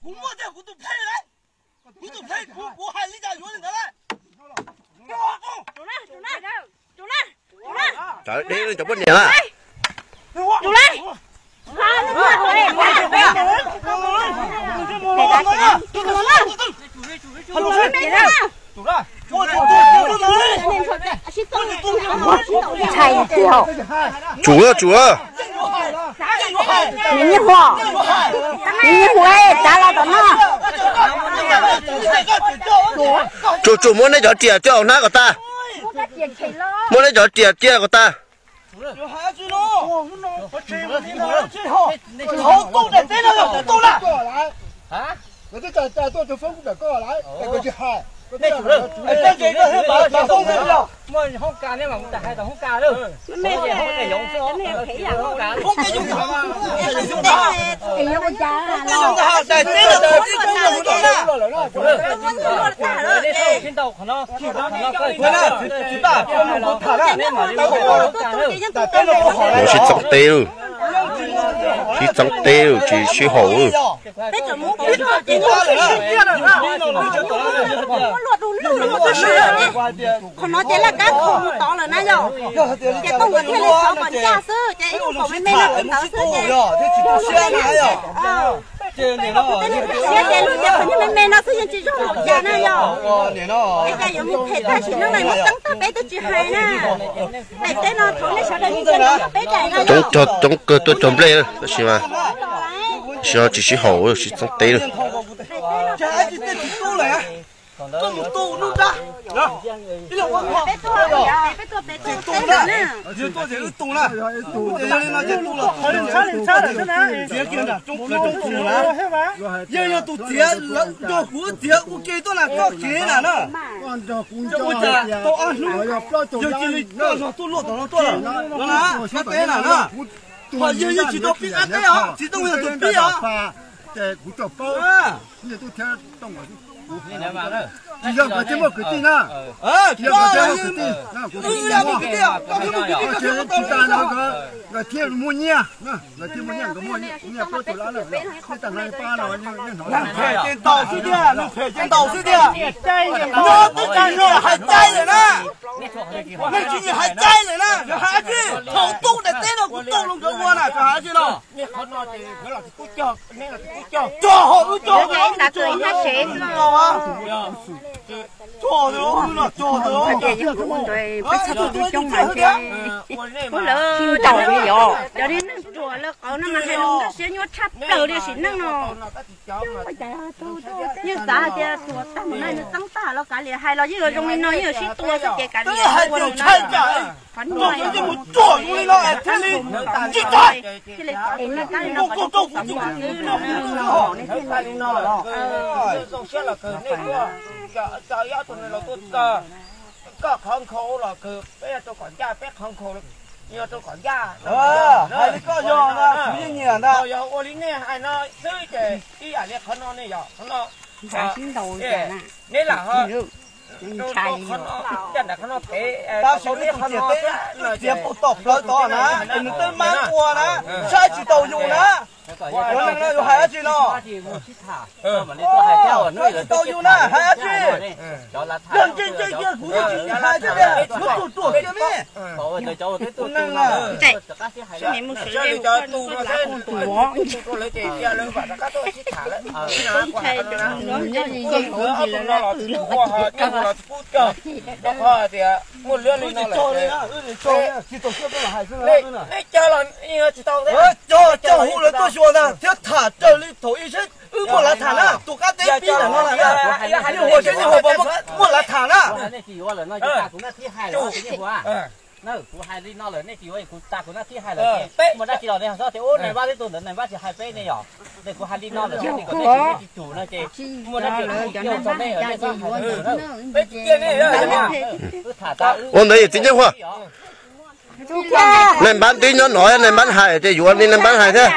Kuv muaj tiag, kuv tus pheej lawm. Kuv tus pheej, kuv, kuv hais li cas yuav li ntawd lawm. Cov deb cov poj niam lawm. Tsum, tsum. Nws nyiam hu, nws nyiam hu tsav los tom no. Tsum, tsum, muab neb cov riam coj hnab kom tas. Muab neb cov riam cia kom tas. Sib txeeb teb, sib txeeb teb tsis sib haum. Qhov no ces laj kab kho mus tod lawm na yom. Ces Tooj nkawd thiaj li xov kom ncaj xwb ces ib tug kaum me me no ntawd xwb ces. Siab ces lub tias qhov niag me me no xwb yeej tsis zoo haum cas na yom. Es cas yuav mus phem tag sim neej na, muab txeeb tag peb twb tsis hais na. Daim teb no thaum nej sawv daws nyob peb daim no. Coob kawg tuaj cog nplej tab sis mas tsis sib haum, sib txeeb teb. Yog yog tus txiav nrog kuv txiav ua ke tuaj na, koj kev na na. Ua cas tau ob hnub yog cia li koj zog tuaj luaj tom no tuaj lawm no na, koj teb na na. Ho yog yeej tsis tau pib qab teb os, tsis tau yog tus pib os. Tsis yog nkawd thiaj muaj kwv tij na. Tsis yog nkawd thiaj muaj kwv tij, nkawd thiaj muaj nyiaj, nkawd thiaj muaj nyiaj, nkawd muaj nyiaj plaub tus lab na. Nej tag no pab no nej hnov. Neeg phem ces ntaus xwb tiag, neeg phem ces ntaus xwb tiag. Nyob twb tsis nyiam hais cai lawm na. Neeg tsis nyiam hais cai lawm na, yog hais dab tsi? Thaum tub daim teb no kuv tuaj rau nkawd ua na, koj hais dab tsi no? Cog hauv wb cog, cog hauv wb cog. Cog hauv wb cog. Cov neeg ruam lawv qauv no mas hais lus nkag siab nyuaj tshaj plaws li sim neej no. Yeej xav hais tias tuag tag mus no nws txeeb tag los kav liam, hais los yeej yuav zoo li no, yeej yuav sib tua xwb ces kav liam. Qhov no mus tsuag zoo li no thiaj li tsis tag. Thiaj li xav tias nej kab li no kom nej kuj xav mus xwb no, nej thiaj li no. Zoo siab los kawg nej tuaj, cov ib ob tug no los tuaj txog koj qhov nkhaus los kawg, peb yog rau kom ncaj, peb qhov nkhaus yog rau kom ncaj. Hais li koj yog na, kuv yeej nyiam ntag. Yog ua li nej hais no xwb ces ib yam li qhov no ne yog qhov no. Neb lam ho rau qhov no, caj nram qhov no pem, tab sis neb qhov no txiav puag tom plawv tod na, es nws twb mab ua na, saib tsis taus yus na. Cov neeg no yus hais dab tsi no? Saib tsis taus yus na, hais dab tsi? Yog ntse ntse kiag kuv yeej tsis hais thiab tiag, muab ruam ruam kiag ne. Kuv neeg na. Muaj lwm li no, nej cog los tsis tau thiab. Cog, cog hu lawv tuaj xyuas ntag thiab tham raws li thaum ub seb wb muaj lav tham na, tus qab teb pib ntawm no lawm na. Yeej hu seb yeej hu muaj lav tham na. Kuv hais li no lawm, nej tsis yuav kuv tas kuv nab thib hais lawm, peb muaj dab tsi los nej ho txhob tias ub nais npab twb tuaj ntawd nais npab tsis hais peb ne yom. Nej kuv hais li no lawm, nej kom nej tsis tsis tsum no ces muaj dab tsi los kuv yuav txog nej, nej txhob hais. Peb tsis cia nej. Ua ntawd yawm txiv Nyiaj Huaj, nais npab twb nyob no, nais npab hais ces yuav li nais npab hais thiab.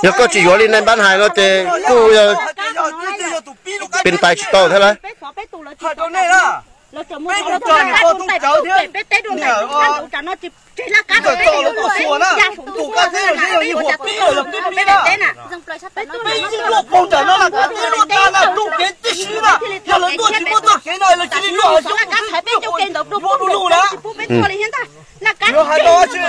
Yog koj tsis yuav li nais npab hais no ces kuj yog pes tais tsis tau thiab lawm. Peb mus txog niam pog Txooj Tsawv thiab niam, txawm txog los tuaj xyuas na, tus kab teb los seb yog niag huam pib los yog pib pib na. Peb yeej luaj paug nram no na, kab teb luaj tag na, tus kev tib si na, yog lawv tuaj tsis muaj txoj kev no lawv cia li luaj hav zoov, niag huam du lug na. Lawv hais no tsis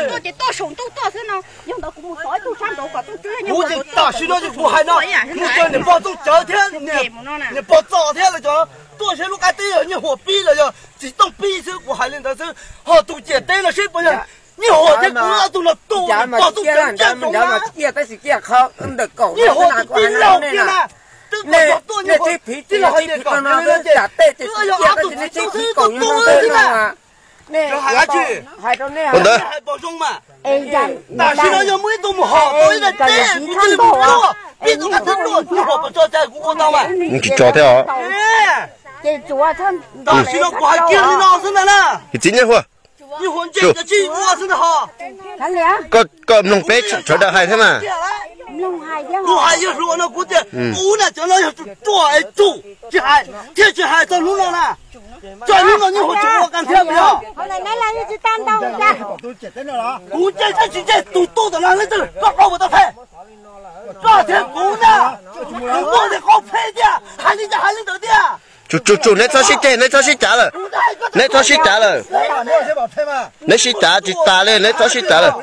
Kuv ces tam sim no ces kuv hais no, mus caw niam pog Txooj Tsawv thiab niam pog Txos thiab los cov tuaj saib lub kab teb yog niag huam pib los yog txiv tooj pib xwb, kuv hais li ntawd xwb. Ho tus ciam teb no seb puas yog niag huam thiab kuv ob tug no tus niam pog Txooj Tsawv ncaj ncees na. Niag huam tus pib laug kiag na, twb kom cov tuaj niag huam tib los hais tias kom twb yog ob tug txiv tooj xwb, tus tus xwb na. Cov hais dab tsi? Ua ntawd, tam sim no yog muaj ib tug mus hom tau ib daim teb, kuv cia li mus luaj, pib tau kab teb luaj, niag huam puas tso cai kuv ua tau mas. Tsis tso thiab os. Tam sim no kuv hais kiag li no xwb ntag na. Txiv Nyiaj Huas, niag huam ntse cov tsis ua xwb ntag ho. Koj mloog peb sawv daws hais thiab mas. Kuv hais yawg hluas no kuv tias kuv na cov no yog tus ruam es tsum tsis hais thiab tsis hais txog hnub no na. Txog hnub no niag huam tseem ua kab thiab puas yog? Kuv ntse thiab tsis ntse tus tu tom no leej twg koj qau puas tau phem? Koj thiab kuv na, kuv muaj ntawm qau phem tiag, hais li cas hais li ntawd tiag. Tsum tsum tsum, neb txhob sib ceg, neb txhob sib cav lawm. Neb txhob sib cav lawm. Neb sib cav tsis tas li, neb txhob sib cav lawm.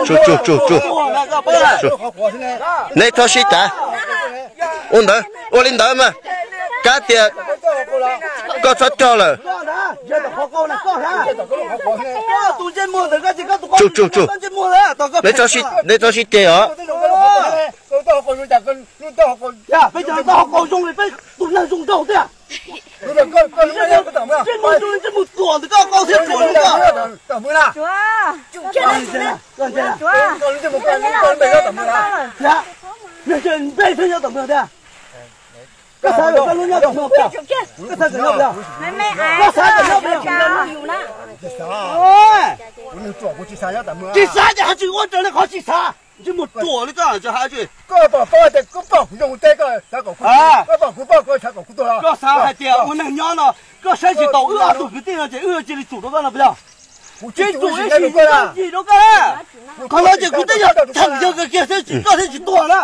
Tsum tsum tsum. Neb txhob sib cav. Ua ntawd, ua li ntawd mas. Kav tias koj txhob cog lawm. Tsum tsum tsum. Neb txhob sib ceg os. Koj xav kom koj lub nyob tom no tiag? Koj xav kom nyob tom no tiag? Koj xav kom nyob tom no tiag? Tsis xav ces hais tsis ua raws li qhov tsis xav, tsis mus ruam li koj hais tsis. Koj pom paub tias koj pom kuv zoo teb, koj pom kuv pom koj xav kom kuv tuag los? Koj xav hais tias ua neeg nyob no koj saib tsis taus wb ob tug kwv tij no ces wb yuav cia li tsum rau koj no puas yog? Kuv tsis tsum ib sim neej yim rau koj. Qhov no ces kuv twb yog cheem yawg kiag thiab tsis koj thiab tsis tuag na.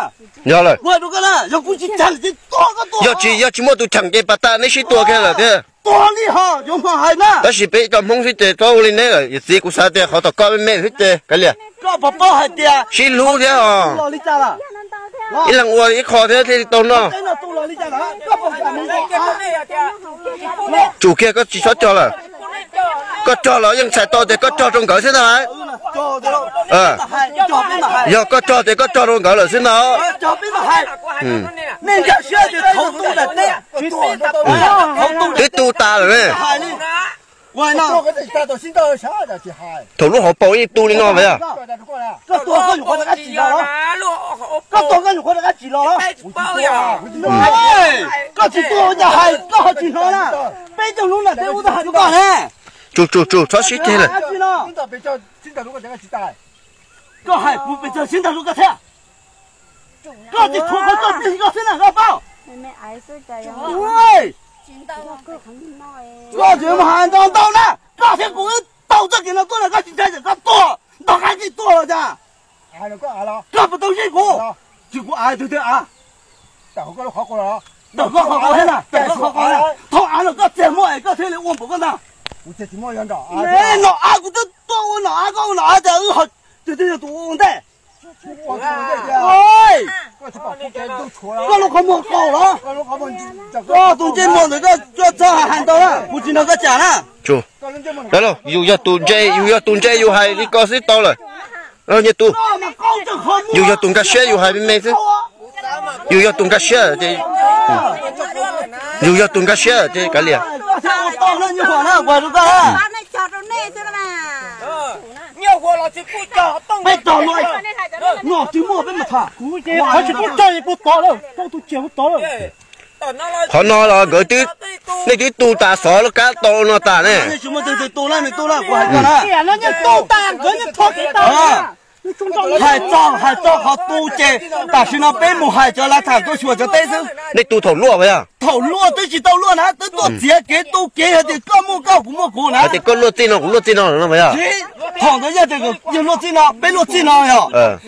Yog lawm. Kuv hais rau koj na, yog kuv tsis cheem ces tuag koj tuag. Yog tsis, yog tsis muaj tus cheem ces pas tas neb sib tua kiag lawm thiab. Tuag li ho yuav hmo hais na. Tab sis peb cov Hmoob xwb ces txhob ua li neb lawm, yawm txiv kuv xav tias qhov tom koj me me xwb ces kav liam. Koj puas paub hais tias sib hlub thiab os. Ib leeg ua ib qho thiab thiaj li tau noj. Tsum kiag, koj tsis txhob cog lawm. Koj cog los yeej txhais tau tias koj cog rau nkawd xwb ntag. Yog koj cog tias koj cog rau nkawd lawm xwb ntag. Twb tu tas lawm ne. Thaum lub hauv paus yeej tu li no mas yog. Koj tsis tuag cas hais koj ho tsis hnov na. Peb caug lub nram teb ub tau hais rau koj ne. Tsum tsum tsum, txhob sib ceg lawm. Koj hais kuv pes tsawg sib ntag rau koj thiab. Koj tsis tshuav qhov koj txiv koj xwb na koj paub. Koj tsis mus hais ntau ntau na, koj thiab kuv wb taug txoj kev no tuaj na, koj tsis ntshai tias koj tuag ntog qab kev tuaj los cas? Koj puas tau yeej kuv? Tsis kuv av twg twg av. Tawm koj qhov qau thiab na, tawm koj qhov qau na. Thaum av no koj txiag muaj es koj thiaj li ua npaum koj ntag. Nom av kuv twb tuaj ua nom av, koj ua nom av tias wb ho twg twg yog tus ua ua ntej. Koj lub qhov muag qaug los? Koj tus ntsej muag ntawd koj txhob hais ntau na, kuv tsis nrog koj cam na. Yus yog tus ntse, yus yog tus ntse yus hais li ko xwb tau lawm. Nyiaj tub, yus yog tus nkag siab yus hais me me xwb. Yus yog tus nkag siab ces, yus yog tus nkag siab ces kav liam. Qhov no los nkawd twb, nej twb tu tas xov lub kab tau no tas ne. Hais txog, hais txog qhov tu ces tam sim no peb mus hais cov lav tham koj xyuas cov teb xwb. Nej tu thaum luaj puas yog? Thaum luaj twb tsis tau luaj na, twb tuaj txiav kev tu kev hais tias koj muaj koj kuv muaj kuv na. Hais tias koj luaj txij no kuv luaj txij no no puas yog? Thaum ntawd yog tias yawg luaj txij no peb luaj txij no yog,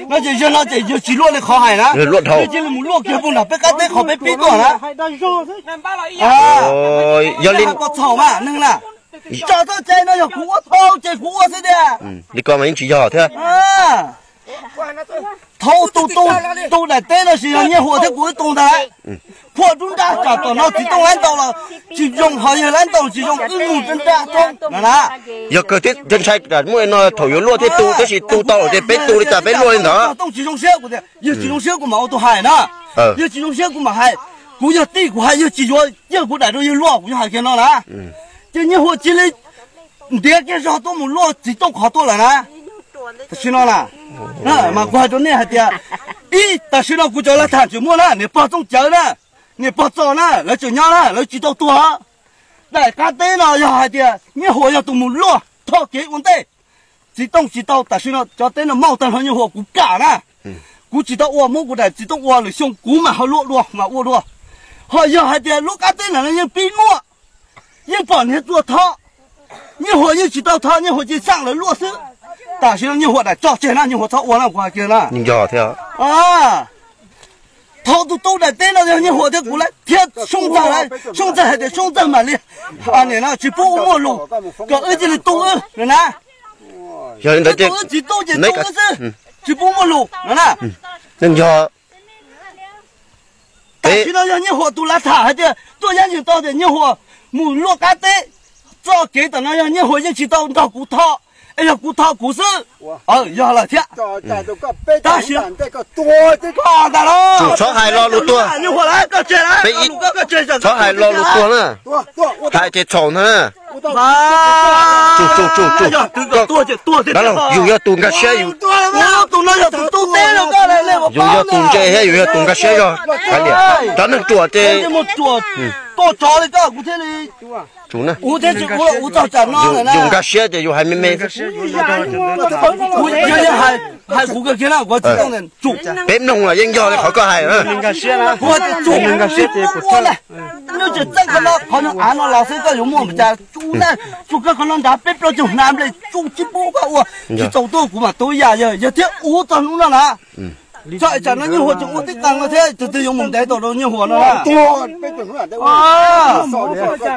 no ces yawg no ces yawg tsis luaj li qhov hais na. Yawg cia li mus luaj kiag puag nram peb qab teb qhov peb pib tuaj na. Yog li pos txhaum mas neeg na, tso txoj cai no yog kuv ua tau ces kuv ua xwb tiag. Li ko mas yeej tsis yog thiab. Thaum tus tu, tu daim teb no tsis yog Nyiaj Huas thiab kuv wb tu ntag. Phua dub nrab tsam tom no txiv tooj lab ntaus los tsis zoo, ho yawg lab ntaus tsis zoo, wb mus nrab nrab thoob no na. Yog kawg thiab, ntshai ntshai muaj no thaum yuav luaj thiab tu, tab sis tu tau lawm ces peb tu li cas peb luaj li ntawd. Tooj tsis zoo siab kuv tias yawg tsis zoo siab kuv mam ua tus hais na. Yawg tsis zoo siab kuv mam hais. Kuv yog tij kuv hais yawg tsis yuav, yawg kuv daim rau yawg luaj kuv yuav hais kiag no na. Ces Nyiaj Huas cia li ntiav kiag zog tuaj mus luaj txiv tooj qhov tuaj lawm na. Tam sim no na, mas kuv hais rau nej hais tias, ib, tam sim no kuv cov lav tham tseem muaj na, niam pog Txooj Cawv na, niam pog Txos na, lawv tseem nyob na, lawv tsis tau tuag. Daim qab teb no yog hais tias Nyiaj Huas yog tus mus luaj tho kev ua ntej. Txiv tooj tsis tau, tam sim no cov teb no mauj tag nrho Nyiaj Huas kuv kam na. Kuv tsis tau ua, muab kuv daim txiv tooj ua, lwm xyoo kuv mam ho luaj dua mas ua dua. Ho yog hais tias lub qab teb ntawm no yeej pib muaj, yeej pom niag tuaj tho, Nyiaj Huas yeej tsis tau tho, Nyiaj Huas cia xaj lawv luaj xwb. Tam sim no Nyiaj Huas daim tso tseg na, Nyiaj Huas txhob ua na, kuv hais kiag na. Thaum tus tu daim teb no yog Nyiaj Huas thiab kuv lawm thiab Soob Ntxawg, Soob Ntxawg hais tias Soob Ntxawg mam li, nim no tsis pub ua muaj lus, kom wb cia li tu wb na. Yog li ntawd ces wb tsis tu ces tu wb xwb, tsis pub muaj lus no na. Yog tam sim no yog Nyiaj Huas tus lav tham hais tias tuaj yab ywg tau tias Nyiaj Huas mus luaj qab teb, txoj kev tam no yog Nyiaj Huas yeej tsis tau nrog kuv tho, es yog kuv tho kuv xwb. Yog lawm thiab. Tab sis koj ntag los, txhob hais lo lus tuag, txhob hais lo lus tuag na. Hais ces txhaum ntag na. Yus yog tus nkag siab, yus yog tus ntse thiab yus yog tus nkag siab zog. Kav liam, cov neeg ruam ces, yus nkag siab ces yus hais me me. Kuv yeej hais, hais kuv kawg kiag na, kuv tsis tau tsum. Peb mloog los yeej yog li qhov koj hais. Kuv hais tias tsum, tsum ua na. Nyob tseem txeeb qhov no, qhov no av no los xwb koj yuav muaj npaum cas tsum na. Tsum koj qhov no nrad peb plaub caug hnav nplej tsum tsis pub koj ua. Tsis txaus tuaj kuv mam tu ib yam yog, yog thiab ua txog hnub no na. Tso es tsam no Nyiaj Huas tseem ua tib qee no thiab tus twg yuav mus ntev tau rau Nyiaj Huas no na.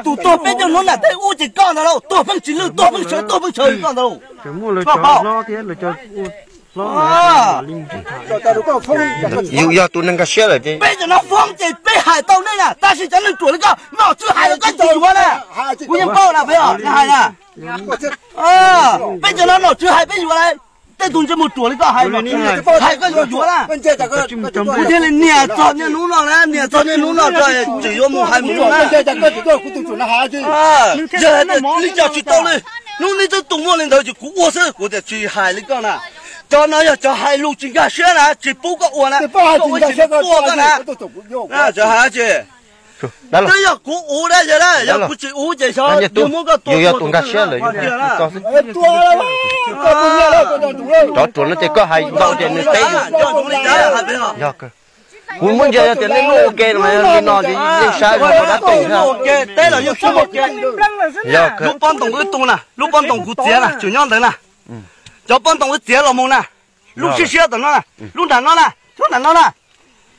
Tus tuag peb caug hnub nram teb ub ces koj ntag lauj, tuag pheej tsis lwj, tuag pheej sawv, tuag pheej sawv koj ntag lauj. Koj paub. Yus yog tus neeg nkag siab lawm ces peb cov no foob ces peb hais tau nej na, tab sis cov neeg ruam li koj nom tswv hais los koj tsis yuav na. Kuv yeej paub na, peb hais na. Peb cov no nom tswv hais peb yuav lawm. Tej tus ntsej muag ruam li koj hais, hais koj yuav yuav na. Kuv thiaj li nias txog niaj hnub no na, nias txog niaj hnub no rau tseem yuav mus hais mus na. Yog hais tias li cas tsis tau li, hnub neb twb tus muaj li ntawd ces kuv ua xwb, kuv tias tsis hais li koj na. Cov no yog cov hais lus tsis nkag siab na, tsis pub koj ua na, koj ua tsis tuaj koj na. Cov hais tsis, twb yog kuv ua da yog da, yog kuv tsis ua ces xyov yog muab koj tua tus nkag siab lawm. Cov ruam no ces koj hais ntau ces nws teb. Yog kuv muab ntsia yog tias nej muaj ua ke no mas li no ces yeej saib zoo rau dab tsi thiab. Lub pob ntoos wb tu na, lub pob ntoos kuv txiav na, tseem nyob ntawd na. Cov pob ntoos wb txiav los mus na, lub siab siab tom no na, lub nram no na, lub nram no na.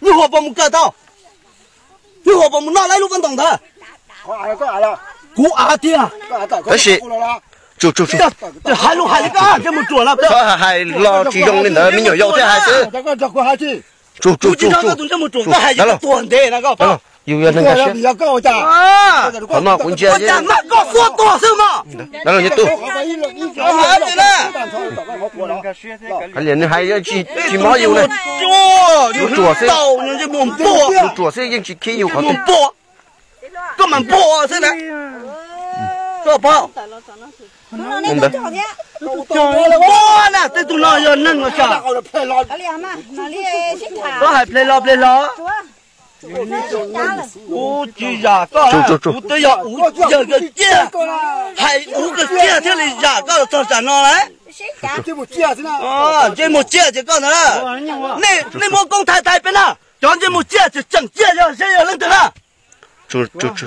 Nyuj Huas puas mus kawm tau? Nyuj Huas puas mus noj lawv lub pob ntoos ntawd? Kuv av tiag. Tab sis, hais lus hais li koj ntsej muag ruam na, txhob hais los tsis zoo li ntawd, me nyuam yaus thiaj hais xwb. Tsis nrog koj tus ntsej muag ruam koj hais ces koj tuag ntev na koj paub. Yus yog neeg nkag siab. Qhov no kuv ntsia ua cas mas koj xuab tuag xwb mog. Nws hais tsis mob yus na. Yus ruam xwb, yus ruam xwb yeej tsis khib yus qhov twg. Koj mas npua xwb na. Koj paub, npua na, tej tug no yog neeg los tsam. Koj hais ple los ple los. Kuv tsis zam koj, kuv twb yog ua yawg kawg ciaj, hais ua kawg ciaj thiaj li zam koj los txog tsam no lawm. Ntsej muag ciaj ces koj ntawd na. Nej muab koob thaij thaij peb na, cov ntsej muag ciaj ces tseem ciaj yog seb yog leej twg na.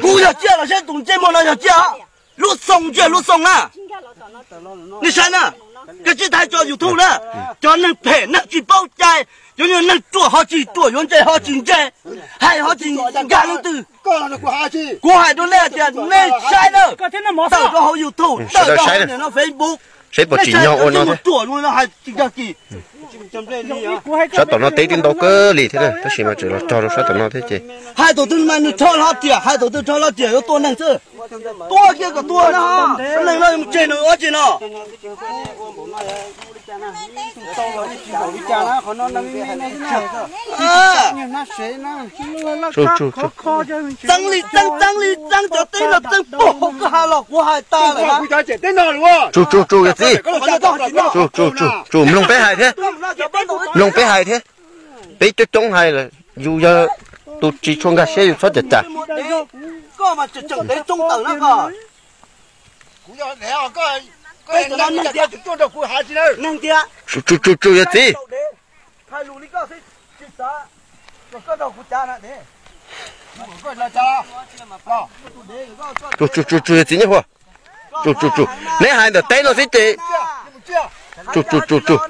Kuv yog ciaj los seb tus ntsej muag no yog ciaj. Lub xoo ntsia lub xoo na. Nej saib na, koj tsis thaij tso YouTube na. Cov neeg phem neeg tsis paub cai, cov neeg ruam ho tsis ruam, yuav ntse ho tsis ntse, hais ho tsis nkag leej twg. Kuv hais rau nej tias nej saib na, tawm rau hauv YouTube, tawm rau hauv niam no Facebook, saib puas tsim nyog ua no thiab. Ruam no hais tsis nkag kis. Sab tom no teb twb ntau kawg li thiab na, tab sis mas tseem los rog rau sab tom no thiab ces. Hais tus twg mas nws rho hlo riam, hais tus twg rho hlo riam yuav tua neeg xwb. Tua kiag kom tua no, neeg no mus tseg nws ua tsi no. Txeeb li txeeb, txeeb li txeeb, cov teb no txeeb pog hauv koj ha los kuv hais tas lawm. Tsus, tsus, tsus, yawg txiv. Tsus, tsus, tsus, mloog peb hais thiab. Mloog peb hais thiab. Peb coob coob hais lawm, yus yog tus tsis tshua nkag siab yus txhob cam cas. Tsus, tsus, tsus, yawg txiv. Tsus, tsus, tsus, tsus, yawg txiv Nyiaj Huas. Tsus, tsus, tsus, neb hais ntawm teb no xwb ces. Tsus, tsus, tsus, tsus.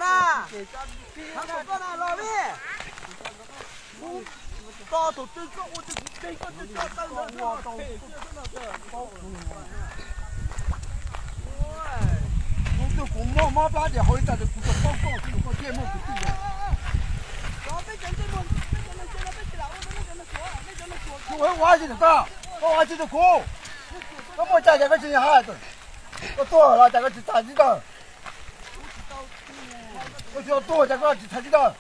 Koj muaj cai ces koj tsis hais, koj tuag los cas koj tsis txhais tib tawg. Koj tsis tuag cas koj tsis txhais tib tawg.